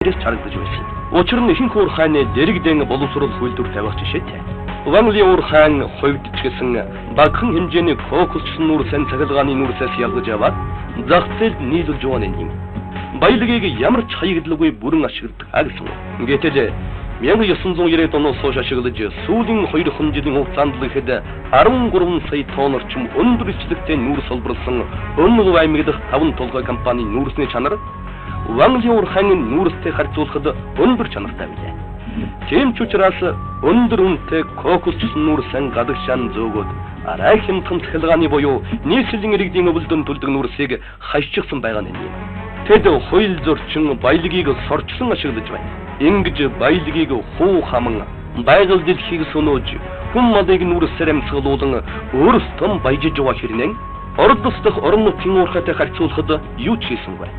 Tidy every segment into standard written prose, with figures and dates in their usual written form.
Харагдаж байсан. Учир нь ихэнх уурхайны дэрэгдэн боловсрол үйлдвэр тавих жишээтэй. Ванли уурхайн хувьд ч гэсэн багахан хэмжээний кокосчсон нүүрсэн цахилгааны нүүрсээс ялгаж аваад зах зээлд нийлүүлж явна юм. Баялагийг ямар ч хаягдлгүй бүрэн ашигладаг гэсэн. Гэтэл 1990-ад оноос хойш ашиглаж сүүлийн 2 жилийн хугацаанд л ихэд 13 сая тонн орчим өндөр илчлэгтэй нүүрс олборлсон Өмнө Говь аймаг дахь 5 толгой компани нүүрсний чанар Ванли уурхайн нүүрстэй харьцуулахад өндөр чанартай билээ. Тийм ч учраас өндөр үнэтэй кокосчсон нүүрсэн гадагшаан зөөгөөд арай хямдхан цахилгааны буюу нийслэлийн иргэдийн өвөлдөн төлдөг нүүрсийг хашчихсан байгаа нь юм. Тэд хууль зөрчин баялагийг сорчлон ашиглаж байна. Ингэж баялагийг хуу хаман байгаль дэлхийг сөнөөж хүн малыг нүүрсээр амьсгалуулан өөрсдөө баяжиж яваа хэрнээ орд бус дахь орон нутгийн уурхайтай харьцуулахад юу ч хийсэнгүй.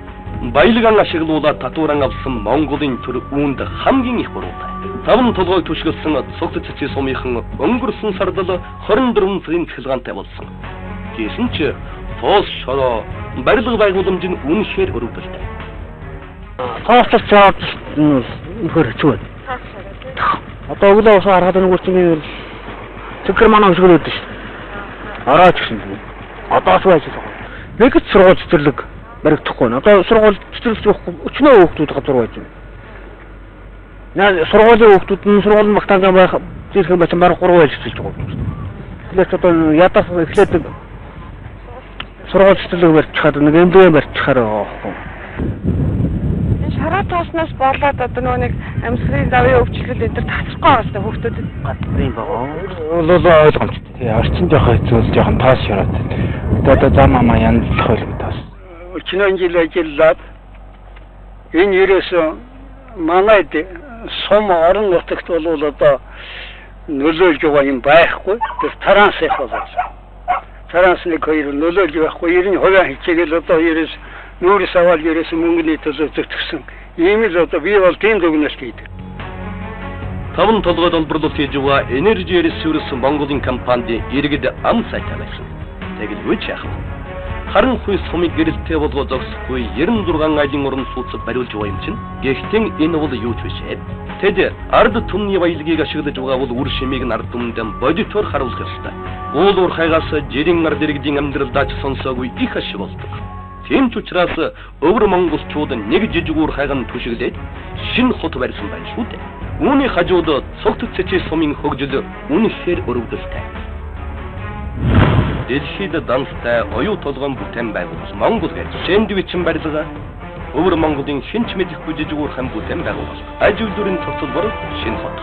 Баялгаан ашиглуулаад татваран авсан Монголын төр үүнд хамгийн их буруутай. Таван толгойг түшгэлсэн Цогц цэцгийн сумынхан өнгөрсөн сард л 24 сарын цахилгаантай болсон. Гэсэн ч тоос шороо барилга байгууламж нь үнэхээр өрөвдөлтэй. Тоосч жаад үнэхээр хэцүү байна. Одоо өглөө усаа харахад нэг чинь цэнхэр манай өсгөл өгдөө шүү дээ. Орооч гэсэн. Одоо ч байж байгаа. Нэг ч сургууль цэцэрлэг баригдахгүй байна. Одоо сургууль цэцэрлэг явахгүй өчнөө хүүхдүүд газар байж байна. Наа сургуулийн хүүхдүүд нь сургуулийн багтаангаа байх зэрэг юм бараг 3 байж эхэлж байгаа юм. Тэгэхээр ч одоо ядаас эхлээд сургууль цэцэрлэг барьчихад нэг МДМ барьчихаар байгаа байхгүй. Энэ шараа тооснаас болоод одоо нөгөө нэг амьсгалын завын өвчлөл энэ төр тасрахгүй байгаа шүү дээ хүүхдүүдэд. Газрын байгаа. Бол ойлгомжтой. Тий, орчин жоохон хэцүү л жоохон тоос шороод. Одоо зам амаа янзлах байлгүй тоос. Өчнөө жил ажиллаад энэ ерөөсөө манай сум орон нутагт бол одоо нөлөөлж байгаа юм байхгүй. Тэр таранс их болоо. Таранс нэг хоёр нөлөөлж байхгүй. 90% хичээгээл одоо ерөөс нүүрс аваад ерөөс мөнгөний төлөө зүтгэсэн. Ийм л одоо би бол тийм дүгнэлт хийдэг. Таван толгойд олборлолт хийж байгаа Energy Resource Монголын компанид иргэд ам сайтай байсан. Тэгэл үеч яах вэ? Харанхуй сумыг гэрэлтэй болгоо зогсохгүй 96 айлын орон сууц бариулж байгаа юм чинь. Гэхдээ энэ бол юу ч биш ээ. Тэд ард түмний баялагийг ашиглаж байгаа бол үр шимийг нь ард түмэнд бодитоор харуулах ёстой. Уул уурхайгаас жирийн ард иргэдийн амьдралдаач сонсоогүй их ашиг болдог. Тийм ч учраас өвөр монголчууд нэг жижиг уурхайг нь түшиглээд шинэ хот барьсан байна шүү дээ. Үүний хажууд Цогт цэцгийн сумын хөгжил үнэхээр өрөвдөлтэй. Дэлхийд данстай оюу толгойн бүтээн байгуулалт Монгол гэж сэндвичин барилга өвөр Монголын шинч мэдэхгүй жижиг уурхайн бүтээн байгуулалт аж үйлдвэрийн цогцлбор шинэ хот.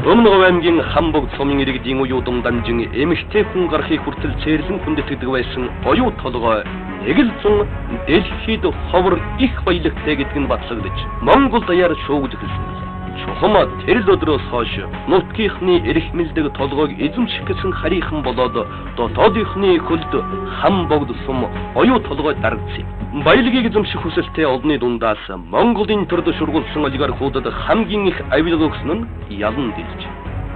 Өмнө Говь аймгийн Хамбогд сумын иргэдийн уюудам дамжин эмэгтэй хүн гарахыг хүртэл цээрлэн хүндэтгэдэг байсан оюу толгой нэг л зун дэлхийд ховор их баялагтай гэдэг нь батлагдаж Монгол даяар шуугж эхэлсэн билээ. Чухам тэр л өдрөөс хойш нутгийнхны эрхмэлдэг толгойг эзэмших гэсэн харийнхан болоод дотоодынхны хөлд Хамбогд сум оюу толгой дарагдсан юм. Баялагийг эзэмших хүсэлтэй олонний дундаас Монголын төрд шургуулсан олигархуудад хамгийн их авилга өгсөн нь ялан дэлж.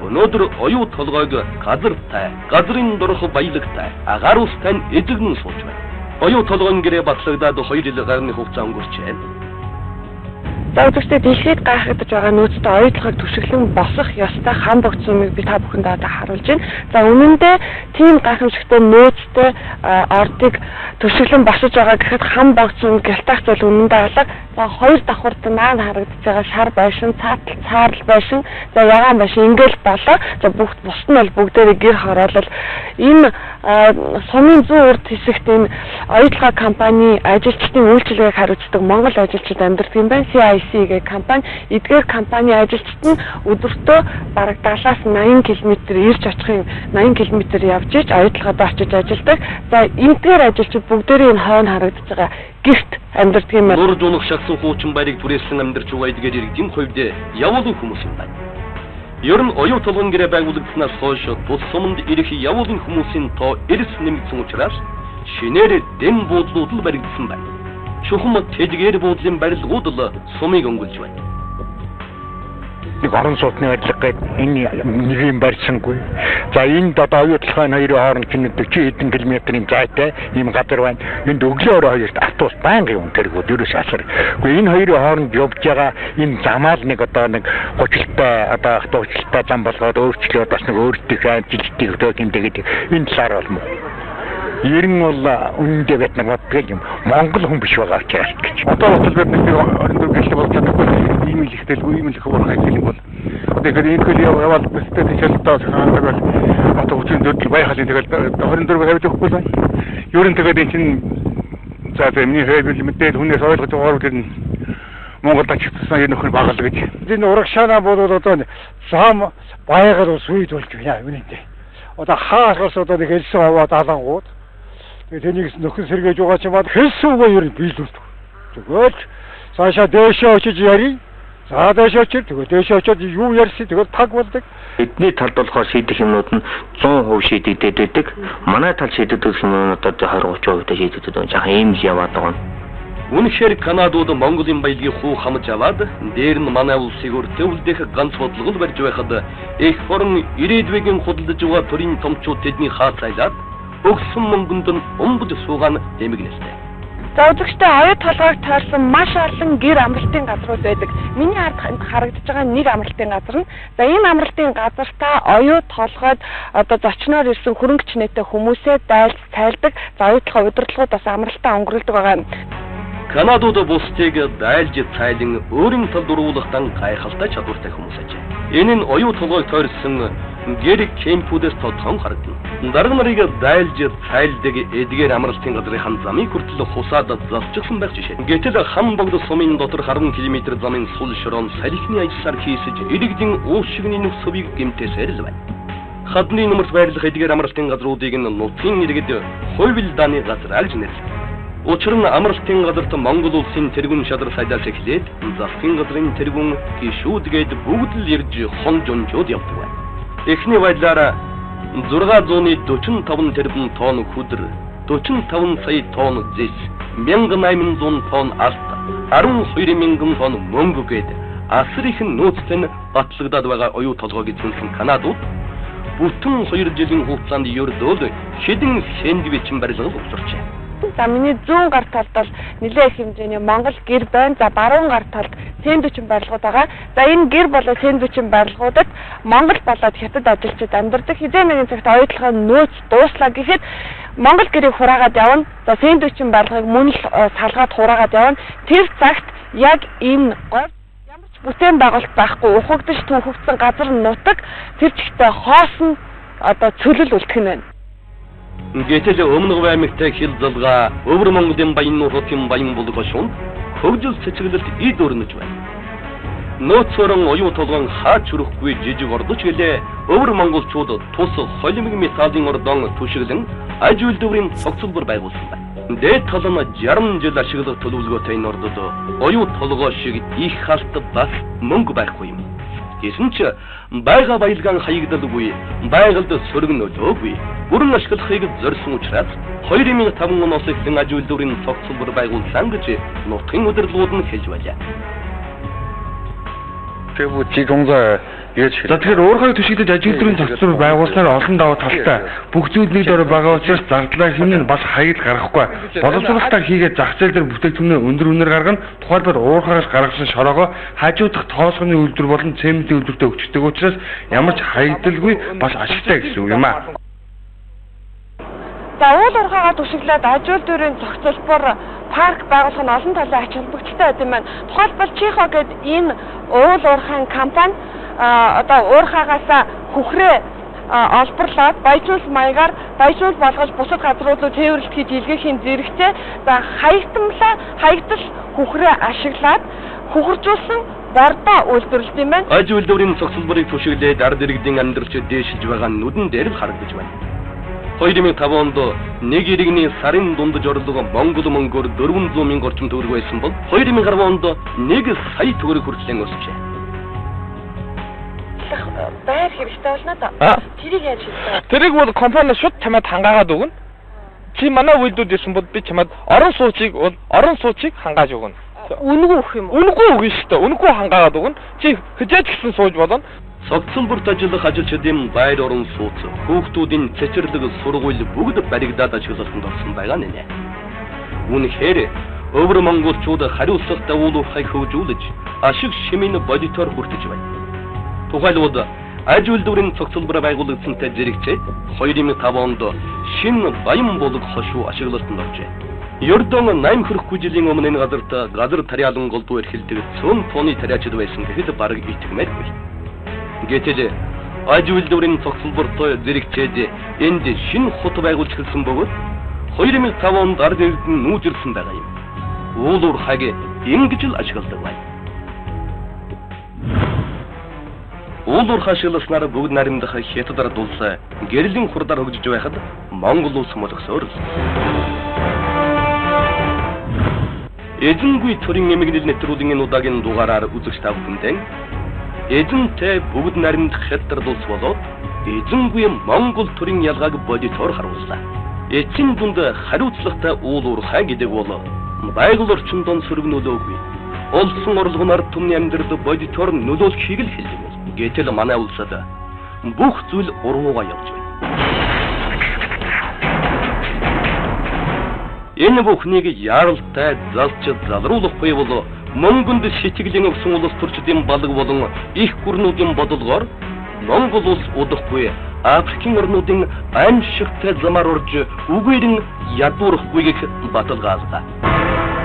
Өнөөдөр оюу толгойг газартай, газрын дорх баялагтай, агаар устай нь эзэгнэн сууж байна. Оюу толгойн гэрээ батлагдаад 2 жил гарны хугацаа өнгөрчээ. За үзэгчдээ дэлхийд гайхагдаж байгаа нөөцтэй оюу толгойг түшиглэн босох ёстой Хамбогд сумыг би та бүхэнд одоо харуулж байна. За үнэндээ тийм гайхамшигтай нөөцтэй ордыг түшиглэн босож байгаа гэхэд Хамбогд сум гялтах зүйл үнэндээ алга. За хоёр давхарт наан харагдаж байгаа шар байшин, цаатал цаарл байшин, за ягаан байшин ингээл болоо. За бүх бус нь бол бүгдээрээ гэр хороолол. Энэ сумын зүүн урд хэсэгт энэ оюу толгой компани ажилчдын үйлчилгээг хариуцдаг Монгол ажилчид амьдардаг юм байна. CIC гэх компани. Эдгээр компани ажилчид нь өдөртөө бараг 70-аас 80 км ирж очихын 80 км явж ич оюу толгойд очиж ажилладаг. За эдгээр ажилчид бүгдээрээ энэ хойно харагдаж байгаа гэрт амьдардаг юм байна. Нурж унах шагсан хуучин байрыг түрээслэн амьдарч байгаа эдгээр иргэдийн хувьд явуулын хүмүүс юм байна. Ер нь оюу толгойн гэрээ байгуулагдсанаас хойш тус суманд ирэх явуулын хүмүүсийн тоо эрс нэмэгдсэн учраас шинээр дэм буудлууд л баригдсан байна. Чухам тэдгээр буудлын барилгууд л сумыг өнгөлж байна. Нэг орон сууцны барилга гээд энэ нэг юм барьсангүй. За энд одоо оюу толгойн хоёрын хооронд чинь 40 хэдэн километрийн зайтай ийм газар байна. Энд өглөө орой хоёрт автобус байнга юм тэргүүд ерөөс асар. Гэхдээ энэ хоёрын хооронд явж байгаа энэ замаар нэг одоо нэг 30-тай одоо автобустай зам болгоод өөрчлөөд бас нэг өөртөө амжилтыг өдөө юм тэгээд энэ талаар бол муу. Ер нь бол үнэндээ бид нар боддог юм. Монгол хүн биш байгаа учраас гэж. Одоо бол бид нэг 24 гэлтэй болж чадахгүй ийм л ихтэйлгүй ийм л их уурхай гэх юм бол одоо ихээр энэ хөл яваал бэлтээ тийшэл одоо хандаг бол одоо 34 баяхалын тэгэл 24 тавьж өгөхгүй л байна. Ер нь тэгээд эн чинь за за миний хэвэл мэдээл хүнээс ойлгож байгаа тэр нь Монголд ачигдсан ер нөхөр багал гэж. Энэ урагшаана бол одоо зам байгаль ус үед болж байна үнэндээ. Одоо хаалгаас одоо нэг хэлсэн аваад алангууд тэгээ тэнийг нөхөн сэргээж байгаа ч юм аа хэлсэн үгээ ер нь биелүүлдэг. Тэгэл цаашаа дээшээ очиж яри. За дээшээ очиж тэгээ дээшээ очиод юу ярьсан тэгэл таг болдог. Эдний талд болохоор шийдэх юмнууд нь 100% шийдэгдээд байдаг. Манай талд шийдэгдэх юмнууд одоо 20 30% шийдэгдээд байна. Жаахан ийм л яваад байгаа юм. Үнэхээр Канадууд Монголын баялагийг хуу хамж аваад дээр нь манай улсыг өртөө үлдээх ганц бодлого барьж байхад эх орон ирээдүйн худалдаж байгаа төрийн томчууд тэдний хаацайлаад өгсөн мөнгөнд нь умбд суугаан дэмэгнэлтэй. За үзэгчдээ оюу толгойг тойрсон маш олон гэр амралтын газрууд байдаг. Миний ард харагдаж байгаа нэг амралтын газар нь. За энэ амралтын газартаа оюу толгойд одоо зочноор ирсэн хөрөнгө чинээтэй хүмүүсээ дайлж цайлдаг. За оюу толгой удирдлагууд бас амралтаа өнгөрүүлдэг байгаа юм. Канадууд бусдыг дайлж цайлан өөрийн талд уруулахтан гайхалтай чадвартай хүмүүс ажээ. Энэ нь оюу толгойг тойрсон гэр кемпүүдээс тодхон харагдана. Дарга нарыг дайлж цайлдаг эдгээр амралтын газрын замыг хүртэл хусаад засчихсан байх жишээ. Гэтэл хан богд сумын дотор 10 км замын сул шорон салхины ажилласаар хийсэж иргэдийн уушигны нөхцөлийг гэмтээсээр л байна. Хадны нөмөрт байрлах эдгээр амралтын газруудыг нь нутгийн иргэд хувил дааны газар гэж нэрлэдэг. Учир нь амралтын газарт Монгол улсын тэргүүн шадар сайдаас эхлээд засгийн газрын тэргүүн гишүүд гээд бүгд л ирж хон жонжоод явдаг байна. Эхний байдлаар 645 тэрбум тонн хүдэр, 45 сая тонн зэс, 1800 тонн алт, 12 мянган тонн мөнгө гээд асар их нөөцтэй нь батлагдаад байгаа оюу толгойг эзэмсэн Канадууд бүтэн 2 жилийн хугацаанд ердөөл хэдэн сэндвичин барилга угтарчээ. За миний зүүн гар талд бол нэлээд их хэмжээний Монгол гэр байна. За баруун гар талд сэндвичин барилгууд байгаа. За энэ гэр болон сэндвичин барилгуудад Монгол болоод хятад ажилчид амьдардаг. Хэзээ нэгэн цагт оюутлогын нөөц дууслаа гэхэд Монгол гэрийг хураагаад явна. За сэндвичин барилгыг мөн л салгаад хураагаад явна. Тэр цагт яг энэ говь ямар ч бүтээн байгуулалт байхгүй ухагдаж түүхэгдсэн газар нутаг тэр чигтээ хоосон одоо цөлөл үлдэх нь байна. Гэтэл Өмнө Говь аймагтай хил залгаа Өвөр Монголын баян нуурын баян булаг хошуунд хөгжил цэцэглэлт эд өрнөж байна. Нөөцөөрөн оюу толгойн хаач өрөхгүй жижиг ордоч гэлээ өвөр монголчууд тус холимог металлын ордон түшиглэн аж үйлдвэрийн цогцлбор байгуулсан байна. Дээд тал нь 60 жил ашиглах төлөвлөгөөтэй энэ ордод оюу толгой шиг их алт бас мөнгө байхгүй юм. Гэсэн ч байгаа баялгаан хаягдалгүй, байгальд сөрөг нөлөөгүй, бүрэн ашиглахыг зорьсон учраас 2005 оноос эхлэн аж үйлдвэрийн цогцлбор байгуулсан гэж нутгийн удирдлагууд нь хэлж байлаа. 这部集中在 За тэгэхээр уурхайг түшиглэж аж үйлдвэрийн зохицол байгуулснаар олон давуу талтай бүх зүйл нэг дор байгаа учраас зардлаа хэмнэн бас хаягдл гаргахгүй. Боловсруулалтаа хийгээд зах зээл дээр бүтээгдэхүүнээ өндөр үнээр гаргана. Тухайлбал уурхайгаас гаргасан шороогоо хажуудах тоосгоны үйлдвэр болон цементийн үйлдвэртээ өгчдөг учраас ямар ч хаягдalгүй бас ашигтай гэсэн үг юм аа. За уул уурхайгаа түшиглээд аж үйлдвэрийн зохицолбор парк байгуулах нь олон талын ач холбогдолтой байд юм байна. Тухайлбал Чихо гээд энэ уул уурхайн компани одоо уурхаагаас хүхрээ олборлоод баяжуул маягаар баяжуул болгож бусад газрууд руу цээвэрлэлт хийж илгээхийн зэрэгцээ за хаягдал хүхрээ ашиглаад хүхэржүүлсэн бордоо үйлдвэрлэдэг юм байна. Аж үйлдвэрийн цогцлборыг түшиглээд ард иргэдийн амьдралч дээшилж байгаа нүдэн дээр л харагдаж байна. 2005 онд нэг иргэний сарын дундаж орлого Монгол мөнгөөр 400 мянга орчим төгрөг байсан бол 2010 онд 1 сая төгрөг хүртэл өсжээ. Байр хэрэгтэй болно доо. Тэрийг яаж хийх вэ? Тэрийг бол компани шууд чамайг хангаагаад өгнө. Чи манай үйлдвэрд ирсэн бол би чамайг орон сууцыг хангааж өгнө. Үнэгүй өгөх юм уу? Үнэгүй өгнө шүү дээ. Үнэгүй хангаагаад өгнө. Чи хижээж гисэн сууж болно. Цогцолборт ажиллах ажилчдын байр орон сууц, хүүхдүүдийн цэцэрлэг сургууль бүгд баригдаад ашиглалтанд орсон байгаа нэ. Үнэхээр өвөр монголчууд хариуцлагатай уул уурхайг хөгжүүлж, ашиг шимийн бодитоор хүртэж байна. Тухайлбал аж үйлдвэрийн цогцолбор байгуулагдсантай зэрэгцээд 2005 онд шинэ Баян булаг хошуу ашиглалтанд оржээ. Ердөө 8 хүрэхгүй жилийн өмнө энэ газарт газар тариалан голдуу эрхэлдэг цөөн тооны тариачид байсан гэхэд бараг итгэмээргүй. Гэтэл аж үйлдвэрийн цогцолбортой зэрэгцээд энд шинэ хот байгуулж эхэлсэн бөгөөд 2005 онд ард иргэн нүүжирсэн байгаа юм. Уул уурхайг ингэж л ашигладаг байна. Уул уурхай ашигласнаар бүгд наримдах хятад ард улс гэрлийн хурдаар хөгжиж байхад Монгол улс молгосоор л. Эзэнгүй төрийн эмгэнэл нэвтрүүлгийн энэ удаагийн дугаараар үзэгч та бүхэндээ эзэнтэй бүгд наримдах хятад улс болоод эзэнгүй Монгол төрийн ялгааг бодитоор харууллаа. Эцсийн дүнд хариуцлагатай уул уурхай гэдэг бол байгаль орчинд сөрөг нөлөөгүй. Олсон орлого нь ард түмний амьдралд бодитоор нөлөөлөхийг л хэлдэг. Гэтэл манай улсад бүх зүйл урвуугаа явж байна. Энэ бүхнийг яаралтай залж залруулахгүй бол мөнгөнд сэтгэлийн өгсөн улс төрчдийн балаг болон их гүрнүүдийн бодлогоор Монгол улс удахгүй Африкийн орнуудын аимшигтай замаар орж үгүйрэн ядуурахгүй гэх баталгаалга.